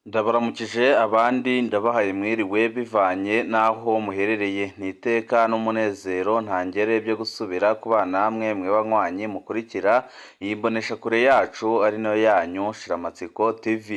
Ndabaramukije abandi ndabahaye mwiriwe bivanye n'aho muherereye. Ni iteka n'umunezero ntangere byo gusubira kubana namwe mwe banywanyi mukurikira iyi mboneshakure yacu ari nayo yanyu Shiramatsiko TV.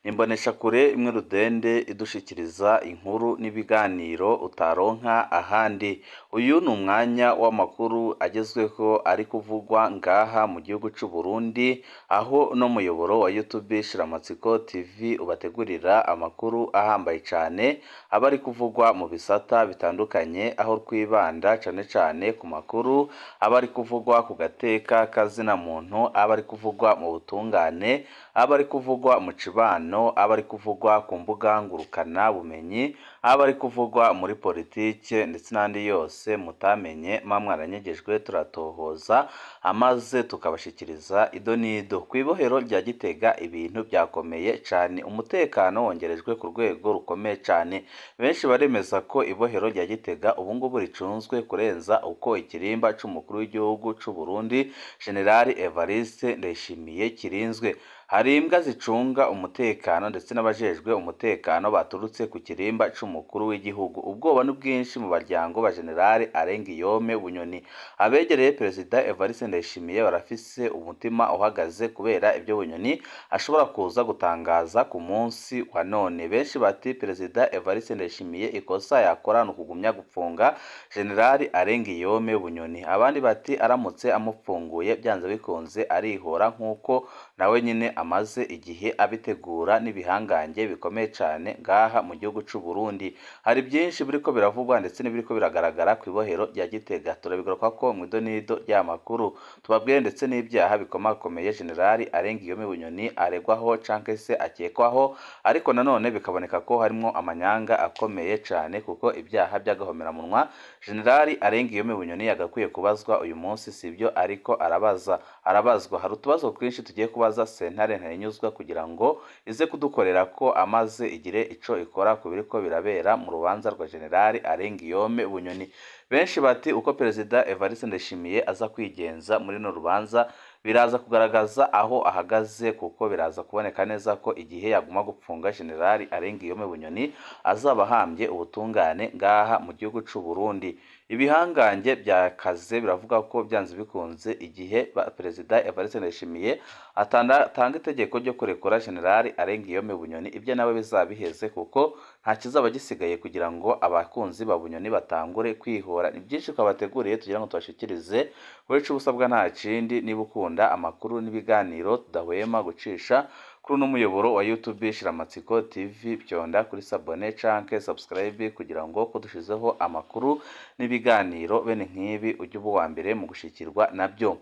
Ni imboneshakure imwe rudende idushikiriza inkuru n'ibiganiro utaronka ahandi. Uyu ni umwanya w'amakuru agezweho ari kuvugwa ngaha mu gihugu c'u Burundi, aho uno muyoboro wa YouTube Shiramatsiko TV ubategurira amakuru ahambaye cane, aba ari kuvugwa mu bisata bitandukanye, aho twibanda cane cane ku makuru aba ari kuvugwa ku gateka kazina muntu, aba ari kuvugwa mu butungane, aba ari kuvugwa mu cibano, aba ari kuvugwa ku mbuga ngurukana bumenyi, aba ari kuvugwa muri politike ndetse n'andi yose mutamenye muba mwaranyegejwe, turatohoza amaze tukabashikiriza ido n'ido. Kw'ibohero rya Gitega ibintu byakomeye cane, umutekano wongerejwe ku rwego rukomeye cane. Benshi baremeza ko ibohero rya Gitega ubungubu ricunzwe kurenza uko ikirimba c'umukuru w'igihugu c'u Burundi General Evariste Ndayishimiye kirinzwe. Hari imbwa zicunga umutekano ndetse n'abajejwe umutekano baturutse ku kirimba c'umukuru w'igihugu. Ubwoba ni bwinshi mu baryango ba General Arengiyome Bunyoni. Abegereye Perezida Evariste Ndayishimiye barafise umutima uhagaze kubera ibyo Bunyoni ashobora kuza gutangaza ku munsi wa none. Benshi bati Perezida Evariste Ndayishimiye ikosa yakora ni ukugumya gupfunga General Arengiyome Bunyoni. Abandi bati aramutse amupfunguye byanze bikunze arihora nk'uko nawe nyine amaze igihe abitegura n'ibihangange bikomeye cane ngaha mu gihugu c'u Burundi. Hari byinshi biriko biravugwa ndetse n'ibiriko biragaragara kw'ibohero rya Gitega. Turabigarukako mw'ido n'ido ry'amakuru. Tubabwire ndetse n'ibyaha bikomakomeye General Arengiyome Bunyoni aregwaho canke se akekwaho, ariko nanone bikaboneka ko harimwo amanyanga akomeye cane, kuko ibyaha by'agahomeраmunwa General Arengiyome Bunyoni yagakwiye kubazwa uyu munsi sibyo ariko arabaza arabazwa. Hari utubazo twinshi tugiye kubaza sentare Ntahinyuzwa kugira ngo ize kudukorera ko amaze igire ico ikora ku biriko birabera mu rubanza rwa General Arengiyome Bunyoni. Benshi bati uko Perezida Evariste Ndayishimiye aza kwigenza muri runo rubanza biraza kugaragaza aho ahagaze, kuko biraza kuboneka neza ko igihe yaguma gupfunga General Arengiyome Bunyoni azaba ahambye ubutungane ngaha mu gihugu c'u Burundi. Ibihangange byakaze biravuga ko byanze bikunze igihe Perezida Evariste Ndayishimiye atanga itegeko ryo kurekura General Arengiyome Bunyoni, ibyo nawe bizaba biheze, kuko nta kizaba gisigaye kugira ngo abakunzi ba Bunyoni batangure kwihora. Ni byinshi twabateguriye tugira ngo tubashikirize. Wowe ico usabwa nta kindi, niba ukunda amakuru n'ibiganiro tudahwema gucisha kuri uno muyoboro wa YouTube Shiramatsiko TV, pyonda kuri s'abonner canke subscribe kugira ngo ko dushizeho amakuru n'ibiganiro bene nk'ibi ujye uba uwa mbere mu gushikirwa nabyo.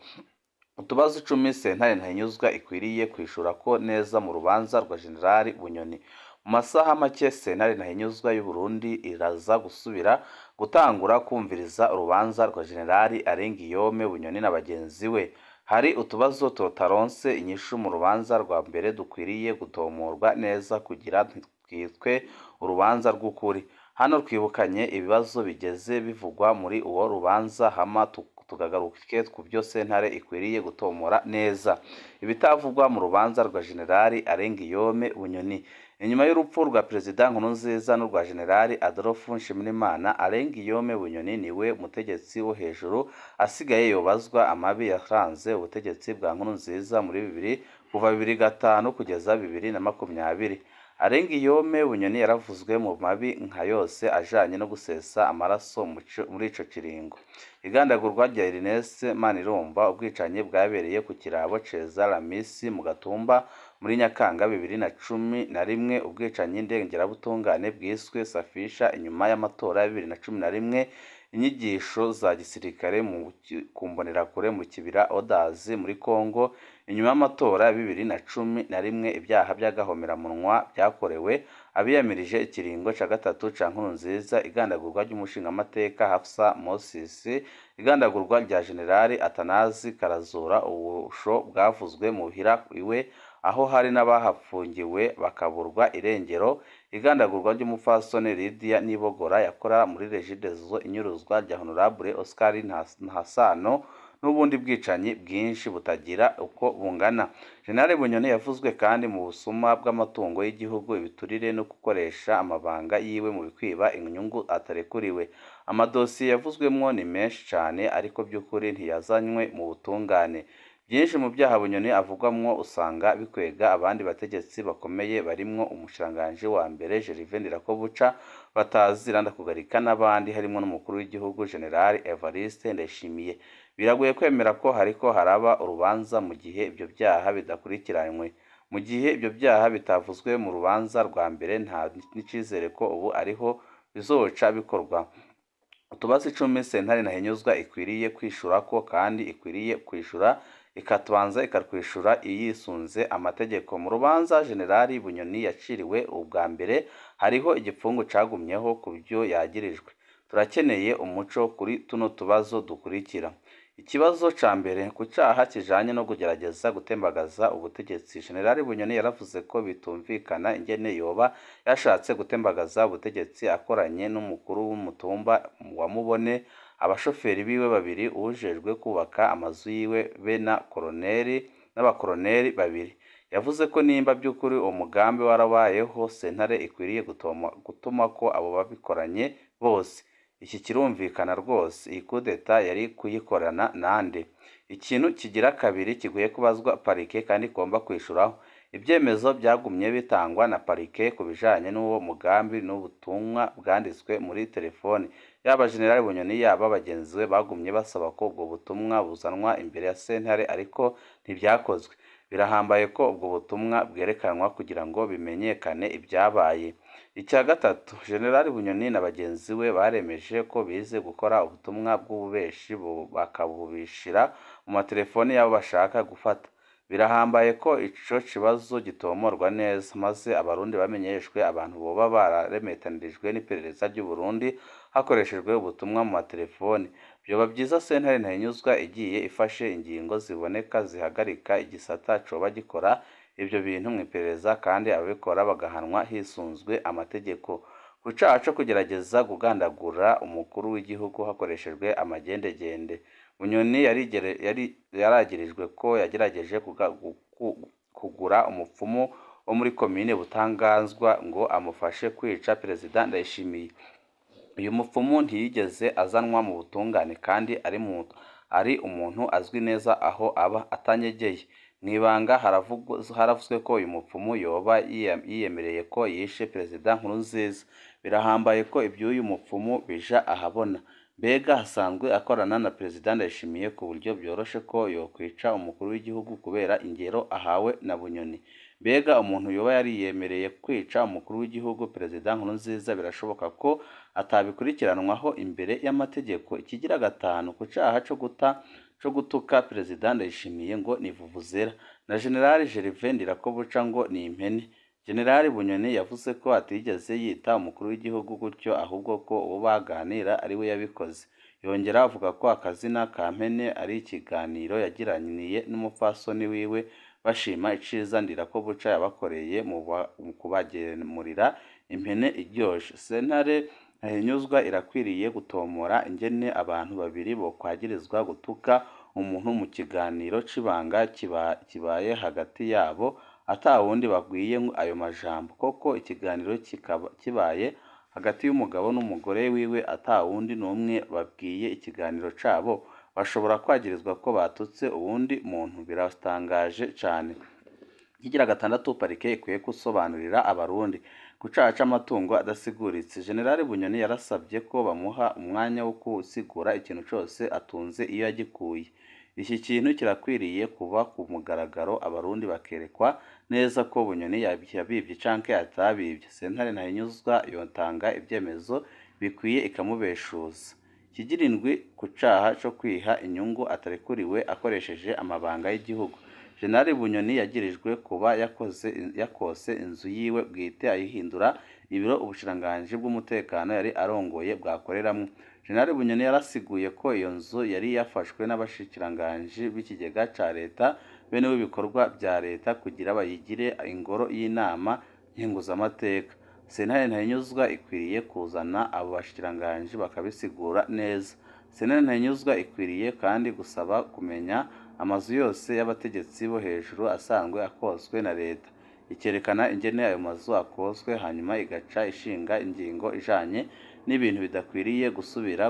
Utubazo 10 sentare Ntahinyuzwa ikwiriye kwishura ko neza mu rubanza rwa General Bunyoni. Mu masaha make sentare Ntahinyuzwa y'u Burundi iraza gusubira gutangura kumviriza urubanza rwa General Arengiyome Bunyoni na bagenzi we. Hari utubazo tutaronse inyishu mu rubanza rwa mbere dukwiriye gutomorwa neza kugira ntitwitwe urubanza rw'ukuri. Hano twibukanye ibibazo bigeze bivugwa muri uwo rubanza, hama tukagaruke ku byo sentare ikwiriye gutomora neza. Ibitavugwa mu rubanza rwa General Arengiyome Bunyoni. Inyuma y'urupfu rwa Perezida Nkurunziza n'urwa General Adolphe Nshimirimana, Arengiyome Bunyoni niwe mutegetsi wo hejuru asigaye yobazwa amabi yaranze ubutegetsi bwa Nkurunziza muri bibiri kuva 2005 kugeza 2020. Arengiyome Bunyoni yaravuzwe mu mabi nka yose ajanye no gusesa amaraso muri ico kiringo. Igandagurwa rya Ernest Manirumva, ubwicanyi bwabereye ku kirabo Ceza Ramisi mu Gatumba muri Nyakanga 2011, ubwicanyi ndengerabutungane bwiswe Safisha inyuma y'amatora ya 2011, inyigisho za gisirikare ku mbonerakure mu Kibira Odazi muri Congo inyuma y'amatora ya 2011, ibyaha by'agahomeраmunwa byakorewe abiyamirije ikiringo ca gatatu ca Nkurunziza, igandagurwa ry'umushingamateka Hafsa Moses, igandagurwa rya General Atanazi Karazura, ubusho bwavuzwe muhira iwe aho hari n'abahapfungiwe bakaburwa irengero, igandagurwa ry'umupfasoni Lydia Nibogora yakora muri Regideso, inyuruzwa rya Honorable Oscar Ntasano n'ubundi bwicanyi bwinshi butagira uko bungana. General Bunyoni yavuzwe kandi mu busuma bw'amatungo y'igihugu, ibiturire no gukoresha amabanga yiwe mu kwiba inyungu atarekuriwe. Amadosiye yavuzwemwo ni menshi cane ariko by'ukuri ntiyazanywe mu butungane. Byinshi mu byaha Bunyoni avugwamwo usanga bikwega abandi bategetsi bakomeye barimwo umushikiranganji wa mbere Gervais Ndirakobuca, Batazira Ndakugarika n'abandi harimwo n'umukuru w'igihugu General Evariste Ndayishimiye. Biragoye kwemera ko hariko haraba urubanza mu gihe ibyo byaha bidakurikiranywe. Mu gihe ibyo byaha bitavuzwe mu rubanza rwa mbere, nta n'icizere ko ubu ariho bizoca bikorwa. Utubazo 10 sentare Ntahinyuzwa ikwiriye kwishurako kandi ikwiriye kwishura ikatubanza ikakwishura yisunze amategeko. Mu rubanza General Bunyoni yaciriwe ubwa mbere, hariho igipfungu cagumyeho ku byo yagirijwe. Turakeneye umuco kuri tuno tubazo dukurikira. Ikibazo ca mbere, ku caha kijanye no kugerageza gutembagaza ubutegetsi. General Bunyoni yaravuze ko bitumvikana ingene yoba yashatse gutembagaza ubutegetsi akoranye n'umukuru w'umutumba wa Mubone, abashoferi biwe babiri, uwujejwe kubaka amazu yiwe be na koroneri n'abakoroneri babiri. Yavuze ko nimba by'ukuri uwo mugambi warabayeho, sentare ikwiriye gutuma ko abo babikoranye bose. Iki kirumvikana rwose, iyi kudeta yari kuyikorana nande? Ikintu kigira kabiri kigoye kubazwa parike kandi igomba kwishuraho. Ibyemezo byagumye bitangwa na parike ku bijanye n'uwo mugambi n'ubutumwa bwanditswe muri telefoni. Yaba General Bunyoni yaba bagenzi be bagumye basaba ko ubwo butumwa buzanwa imbere ya sentare ariko ntibyakozwe. Birahambaye ko ubwo butumwa bwerekanwa kugira ngo bimenyekane ibyabaye. Icya gatatu, General Bunyoni na bagenzi we baremeje ko bize gukora ubutumwa bw'ububeshi bakabubishira mu matelefoni y'abo bashaka gufata. Birahambaye ko ico kibazo gitomorwa neza maze abarundi bamenyeshwe abantu boba bararemetanirijwe n'iperereza ry'u Burundi hakoreshejwe ubutumwa mu matelefoni. Vyoba vyiza sentare Ntahinyuzwa igiye ifashe ingingo ziboneka zihagarika igisata coba gikora ivyo bintu mw'iperereza kandi ababikora bagahanwa hisunzwe amategeko. Ku caha co kugerageza kugandagura umukuru w'igihugu hakoreshejwe amagendegende, Bunyoni yaragirijwe ko yagerageje kugura umupfumu wo muri komine Butaganzwa ngo amufashe kwica Perezida Ndayishimiye. Uyu mupfumu ntiyigeze azanwa mu butungane kandi ari umuntu azwi neza aho aba atanyegeye. Mw'ibanga haravuzwe ko uyu mupfumu yoba yiyemereye ko yishe Perezida Nkurunziza. Birahambaye ko ivy'uyu mupfumu bija ahabona. Mbega asanzwe akorana na Perezida Ndayishimiye ku buryo vyoroshe ko yokwica umukuru w'igihugu kubera ingero ahawe na Bunyoni. Mbega umuntu yoba yariyemereye kwica umukuru w'igihugu Perezida Nkurunziza birashoboka ko atabikurikiranwaho imbere y'amategeko. Ikigira gatanu, ku caha co gutuka Perezida Ndayishimiye ngo ni vuvuzela na General Gervais Ndirakobuca ngo ni impene. General Bunyoni yavuze ko atigeze yita umukuru w'igihugu gutyo ahubwo ko uwo baganira ari we yabikoze. Yongera avuga ko akazina ka mpene ari ikiganiro yagiraniye n'umupfasoni wiwe bashima iciza Ndirakobuca yabakoreye mu kubagemurira impene iryoshe. Sentare Ntahinyuzwa irakwiriye gutomora ingene abantu babiri bokwagirizwa gutuka umuntu mu kiganiro c'ibanga kibaye hagati yabo atawundi babwiye ayo majambo. Koko ikiganiro kibaye hagati y'umugabo n'umugore wiwe atawundi n'umwe babwiye ikiganiro cabo, bashobora kwagirizwa ko batutse uwundi muntu. Biratangaje cane. Ikigira gatandatu, parike ikwiye gusobanurira abarundi ku caha c'amatungo adasiguritse. General Bunyoni yarasabye ko bamuha umwanya wo gusigura ikintu cose atunze iyo yagikuye. Iki kintu kirakwiriye kuba ku mugaragaro, abarundi bakerekwa neza ko Bunyoni yabivye canke atabivye. Sentare Ntahinyuzwa yotanga ivyemezo bikwiye ikamubeshuza. Ikigira indwi, ku caha co kwiha inyungu atarekuriwe akoresheje amabanga y'igihugu. General Bunyoni yagirijwe kuba yakose inzu yiwe bwite ayihindura ibiro ubushikiranganji bw'umutekano yari arongoye bwakoreramwo. General Bunyoni yarasiguye ko iyo nzu yari yafashwe n'abashikiranganji b'ikigega ca leta bene w'ibikorwa vya leta kugira bayigire ingoro y'inama nkenguzamateka. Sentare Ntahinyuzwa ikwiriye kuzana abo bashikiranganji bakabisigura neza. Sentare Ntahinyuzwa ikwiriye kandi gusaba kumenya amazu yose y'abategetsi bo hejuru asanzwe akozwe na leta, ikerekana ingene ayo mazu akozwe, hanyuma igaca ishinga ingingo ijanye n'ibintu bidakwiriye gusubira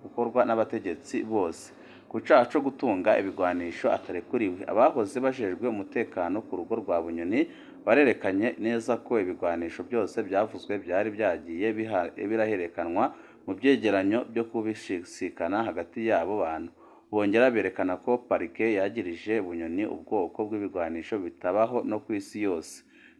gukorwa n'abategetsi bose. Ku caha co gutunga ibigwanisho atarekuriwe, abahoze bajejwe umutekano ku rugo rwa Bunyoni barerekanye neza ko ibigwanisho byose byavuzwe byari byagiye biraherekanwa mu vyegeranyo vyo kubisikana hagati y'abo bantu. Bongera berekana ko parike yagirije Bunyoni ubwoko bw'ibigwanisho bitabaho no kw'isi yose.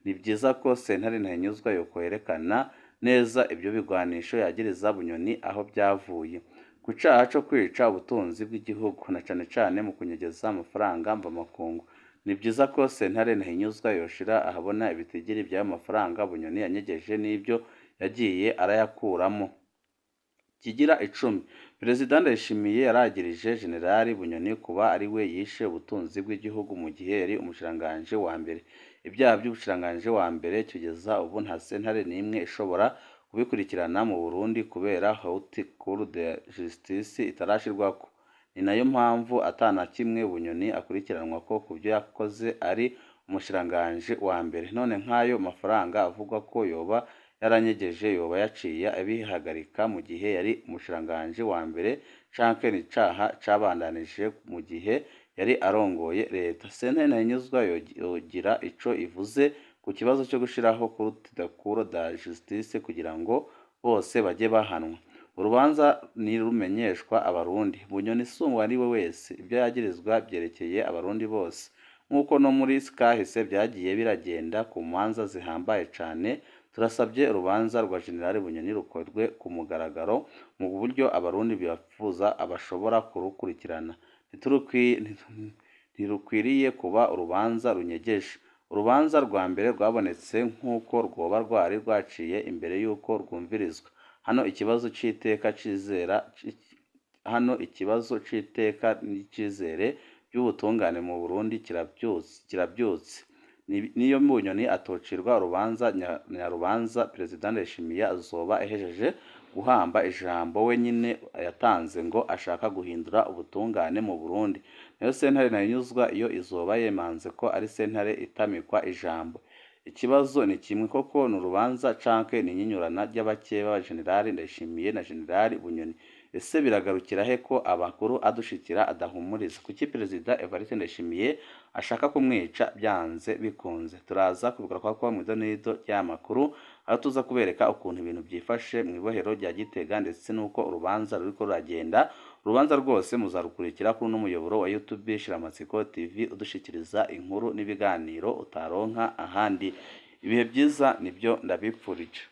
Ni vyiza ko sentare Ntahinyuzwa yokwerekana neza ivyo bigwanisho yagiriza Bunyoni aho vyavuye. Ku caha co kwica ubutunzi bw'igihugu na cane cane mu kunyegeza amafaranga mvamakungu, ni vyiza ko sentare Ntahinyuzwa yoshira ahabona ibitigiri vy'ayo mafaranga Bunyoni yanyegeje n'ivyo yagiye arayakuramo. Kigira icumi, Perezida Ndayishimiye yaragirije Jenerali Bunyoni kuba ari we yishe ubutunzi bw'igihugu mu gihe yari umushikiranganji wa mbere. Ibyaha vy'umushikiranganji wa mbere kugeza ubu nta sentare n'imwe ishobora kubikurikirana mu Burundi kubera Haute Cour de Justice itarashirwako. Ni nayo mpamvu ata na kimwe Bunyoni akurikiranwako kuvyo yakoze ari umushikiranganji wa mbere. None nk'ayo mafaranga avugwa ko yoba yaranyegeje yoba yaciye abihagarika mu gihe yari umushikiranganji wa mbere canke ni icaha cabandanije mu gihe yari arongoye leta? Sentare Ntahinyuzwa yogira ico ivuze ku kibazo co gushiraho Cour de Justice kugira ngo bose baje bahanwa. Urubanza ntirumenyeshwa abarundi. Bunyoni si uwariwe wese, ivyo yagirizwa vyerekeye abarundi bose. Nk'uko no muri kahise vyagiye biragenda ku manza zihambaye cane, turasabye urubanza rwa Jenerali Bunyoni rukorwe ku mugaragaro mu buryo abarundi bipfuza bashobora kurukurikirana. Ntirukwiriye kuba urubanza runyegeje. Urubanza rwa mbere rwabonetse nk'uko rwoba rwari rwaciye imbere y'uko rwumvirizwa. Hano ikibazo c'iteka c'izera hano ikibazo c'iteka n'icizere by'ubutungane mu Burundi kiravyutse. Niyo Bunyoni atocirwa urubanza nyarubanza, Perezida Ndayishimiye azoba ahejeje guhamba ijambo we nyene yatanze ngo ashaka guhindura ubutungane mu Burundi. Nayo sentare Ntahinyuzwa iyo izoba yemanze ko ari sentare itamikwa ijambo. Ikibazo ni kimwe koko, ni urubanza canke ni inyinyurana ry'abakeba ba Jenerali Ndayishimiye na Jenerali Bunyoni? Ese biragarukira he ko amakuru adushikira adahumuriza? Kuki Perezida Evariste Ndayishimiye ashaka kumwica byanze bikunze? Turaza kubigaruka mw'idonido ry'aya makuru, aho tuza kubereka ukuntu ibintu byifashe mu ibohero rya Gitega ndetse n'uko urubanza ruriko ruragenda. Urubanza rwose muzarukurikira kuri uno muyoboro wa YouTube Shiramatsiko TV, udushikiriza inkuru n'ibiganiro utaronka ahandi. Ibihe byiza nibyo ndabipfurije.